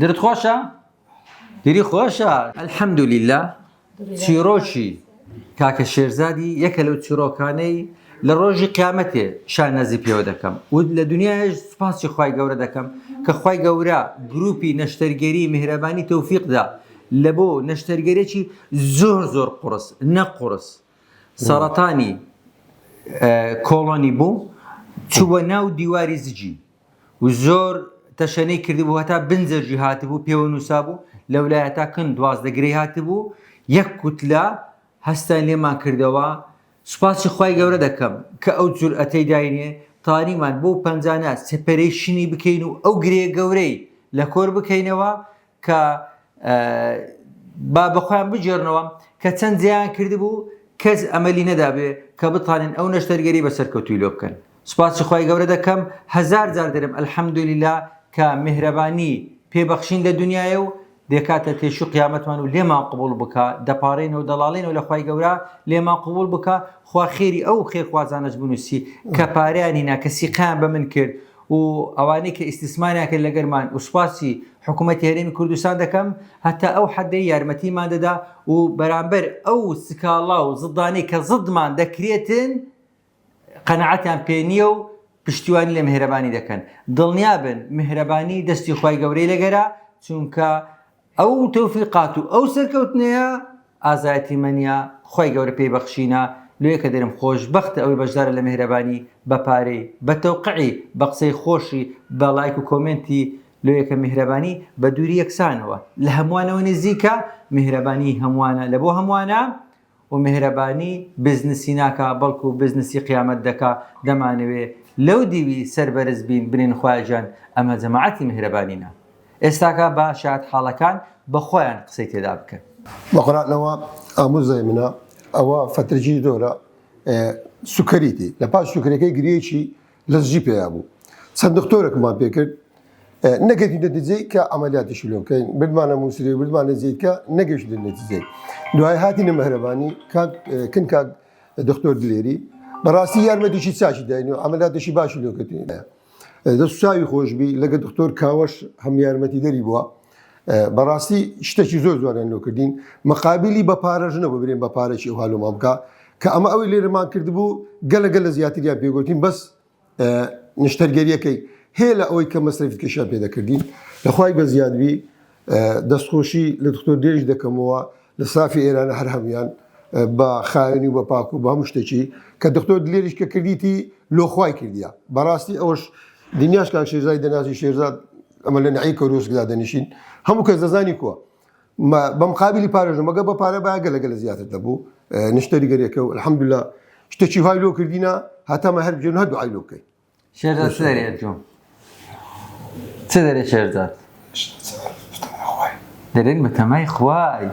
دلت خۆشە؟ دلی خۆشە. الحمدللە چیڕۆکی کاکە شێرزادی یەکە لەو چیڕۆکانەی لە ڕۆژی قیامەتێ شانازی پێوە دەکەم و لە دنیایش سوپاسی خوای گەورە دەکەم کە خوای گەورە گروپی نەشتەرگەری میهرەبانی تەوفیقدا لە بۆ نەشتەرگەرێکی زۆر زۆر قوڕس نە قوڕس سەڕەتانی کۆڵۆنی بوو چووە ناو دیواری زجی و زۆر تەشەنەی کردبوو هەتا بن جەرگی هاتبوو پێوە نووسابوو لەولای هەتا کن 12 گرەی هاتبوو یەک کوتلە هەستان لێمان کردەوە سوپاسی خوای گەورە دەکەم کە ئەو جورئەتەی داینێ تانیمان بۆ پەنجانە separation ی بکەین و ئەو گرێ گەورەی لە کۆر بکەینەوە کە با بەخۆیان بگێڕنەوە کە چەند جێیان کردبوو کەس ئەمەلی نەدابێ کە بتانین ئەو نەشتەرگەری بە سەرکەوتوی لۆ بکەن سوپاسی خوای گەورە دەکەم هەزار جار دەرم الحمدللە کە میهرەبانی پێ بەخشین لە دنیایە و دەکاتە تێشو قیامەتمان و لێمان قبوڵ بکا دەپارێنەوە دەڵاڵێنەوە لە خوای گەورە لێمان قبوڵ بکا خوا خێری ئەو خێرخوازانەش بنووسی کە پارەیان هینا کە سیقەیان بە من کرد و ئەوانەی کە ئیستیسماریان کرد لەگەرمان و سوپاسی حکوومەتی هەرێمی کوردستان دەکەم هەتا ئەو حەدەی یارمەتیمان دەدا و بەرامبەر ئەو سکاڵا و زدانەی کە زدمان دەکرێتن قەناعەتیان پێ نییە و پشتیوانی لە میهرەبانی دەکەن دڵنیابن میهرەبانی دەستی خوای گەورەی لەگەرە چونکە ئەو تەوفیقات و ئەو سەرکەوتنەیە ئازایەتی مەنیە خوای گەورە پێی بەخشینە لۆیە کە دەرم خۆشبەختە ئەوەی بەشدارە لە میهرەبانی بە پارەی بە تەوقعی بە قسەی خۆشی بە ڵایک و کۆمێنتی لۆیە کە میهرەبانی بە دووری یەکسانەوە لە هەمووانەوە نزیکە میهرەبانی هەمووانە لە بۆ هەمووانە و میهرەبانی بزنسی ناکا بەڵکو بزنسی قیامەت دەکا دەمانەوێ لەو دیوی سەر بەرز بین بنێن خوایە گیان ئەمە جەماعەتی میهرەبانینە ئێستاکە با شایەت حاڵەکان بە خۆیان قسەی تێدا بکەن. بەقورئانەوە ئامۆزای منە ئەوە فەترەکی زۆرە سوکەریتی لە پاش سوکەرەکەی گرێکی لەزجی پێیا بوو چەند دکتۆرێکمان پێکرد نەگەیشتین نەتیجەی کە عملیاتیشی لۆ بکەین بردمانە موسری بردمانە جێکە نەگەیشتین نەتیجەی دوای هاتینە مەهرەبانی کاک کن کاک دکتۆر دلێری بەڕاستی یارمەتیشی چاکی داین و عملیاتیشی باشی لۆ کردین دەست چاوی خۆشبی لەگە دکتۆر کاوەش هەم یارمەتی دەری بووە بەڕاستی شتێکی زۆر جوانیان لۆ کردین مقابلی بە پارەش نەبوو برێن بە پارەی ئەو هالۆمان بکە کە ئەمە ئەوەی لێرەمان کردبوو گەلە گەلە زیاتریان پێگوتین بەس نشتەرگەریەکەی هەیە لە ئەوەی کە مەسرەفی کەشیان پێ دەکردین لەخوای بە زیادبی دەستخۆشی لە دکتۆر دێریش دەکەمەوە لە سافی ئێران هەر هەمویان بە خاوێنی و بە پاک و بە هەموو شتێکی کە دکتۆر دلێریش کە کردیتی لۆ خوای کردیە بەڕاستی ئەوەش دنیاش کاک شێرزای دەناسی شێرزاد ئەمە لە نەعی کەروسکدا دەنیشین هەموو کەس دەزانی کووە بە مقابلی پارێژە مەگە بە پارە با گەلە گەلە زیاتر دەبوو نشتەری گەرێکە و الحەمدلله شتێکی های لۆ کردینە هەتا مە هەر بجێن هەر دوعای لۆ بکەین شێرزاد چ دەرێ ئەجۆ چ دەرێ شێرزاد دەرێن بەتەمای خوای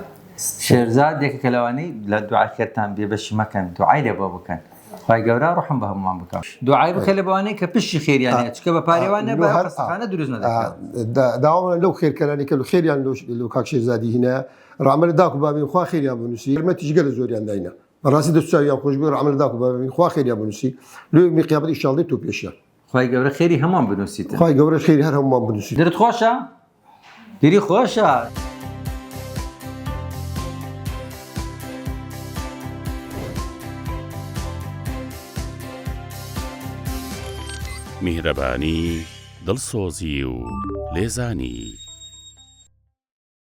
شێرزاد یەکێکە لەوانەی لە دوعاکەرتان بێبەشی مەکەن دوعای لێ بۆ بکەن خوای گەورە ڕحم بە هەمووان بکە دوعای بکە لە بەوانەی کە پشتی خێریان هەیە چکە بە پارێوان نەبە خەستەخانە دروست نەدەکرا داوامان لەو خێرکەرانی کە خێریان لۆ کاک شێرزادی هینایە ڕامەلە داک و بابین خوا خێریان بنووسی یارمەتیش گەلە زۆریان داینە بەڕاستی دەست چاویان خۆش بێ ڕامەلە داک و بابین خوا خێریان بنووسی لۆ یومی قیامەت ئیشاڵڵە تۆ پێشیان خوای گەورە خێری هەمووان بنووسیتن خوای گەورە خێری هەر هەموومان بنووسی دلت خۆشە دلی خۆشە. میهرەبانی، دڵسۆزی و لێزانی.